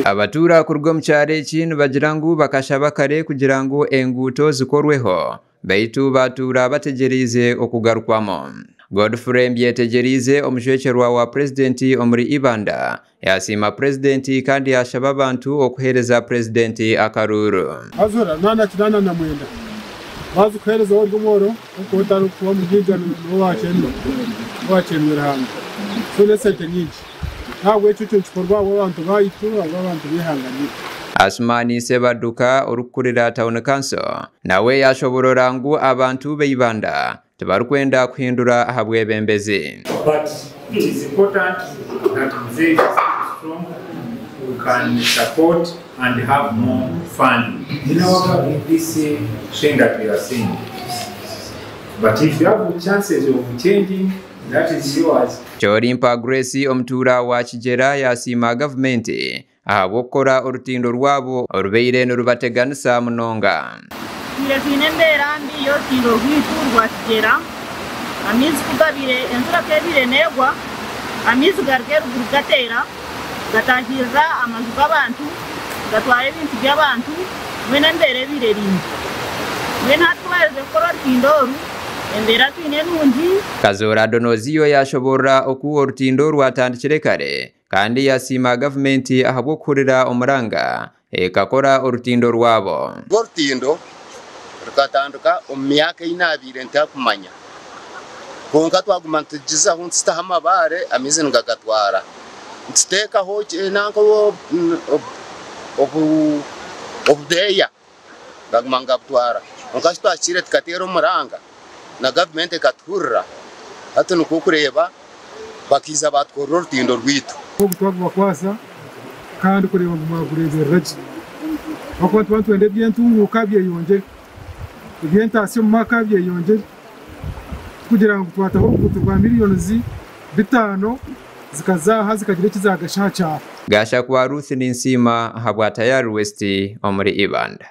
Abatuura kuruga omu kyaro eki nibagira ngu bakashaba kare kugira ngu enguuto zikorweho beitu baatuura bategyereize okugarukwamu. Godfrey Mbyetegyereize omujwekyerwa wa Purezidenti omuri Ibanda yasiima Purezidenti kandi yashaba abantu okuheereza Purezidenti akaruuru. Haza 889 waaza kuheereza ori omworo orikuba otarikuba mugaiga niwe waakyenwe Ruhanga. So n'esente nyingi. N'ahabw'ekyo ekyo nikikorwa ahabw'abantu baitu, ahabw'abantu b'eihanga ryaitu. Asuman Ssebaduka orikukurira Town Council nawe yashoborora ngu abantu b'eibanda tibarikwenda kuhindura aha bwebembezi. But it is important that Mzee is strong, we can support and have more fun. In our in this thing that we are seeing. But if you have chances of changing, that is yours. Kyorimpa Grace omutuura wa Kigyera yasiima gavumenti ahabw'okukora orutindo rwabo orubaire nirubateganisa munonga. Twire twine embeera mbi y'orutindo rwaitu rwa Kigyera. Amaizi ku gabaire enjura ku ebaire neegwa, amaizi garuga eruguru gateera, gatahirira amaju g'abantu, gatwara ebintu by'abantu, mbwenu embeera ebaire eri mbi. Mbwenu hati ku baherize kukora orutindo oru, embeera twine nungi. Kazoora Donoziyo yashoborora oku orutindo rwatandikire kare kandi yasiima gavumenti ahabw'okuhurira omuranga ekakora orutindo rwabo. Orutindo rukatandika omu myaka ei naabaire ntarikumanya, kwonka twaguma nitugizaho nitutaho amabaare amaizi nigagatwara, nituteekaho nanka obudeeya gaguma nigabutwara, kwonka ku twahikire tukateera omuranga na gavumenti ekatuhurira, hati nikwo kureeba bakaija baatukorera orutindo rwaitu. Ogu twagubakwasa kandi kureeba ngu mwagureeberera gye. Ahabw'okuba nituba nitwenda eby'entunguuka byeyongyere, eby'entaasya omu maka byeyongyere, tikugira ngu twataho oruguuto rwa miriyonizi bitaano zikaza aha zikagira eki zaagasha aha kyaro. Gashakwa Ruth Ninsiima ahabwa Tayari West omuri Ibanda.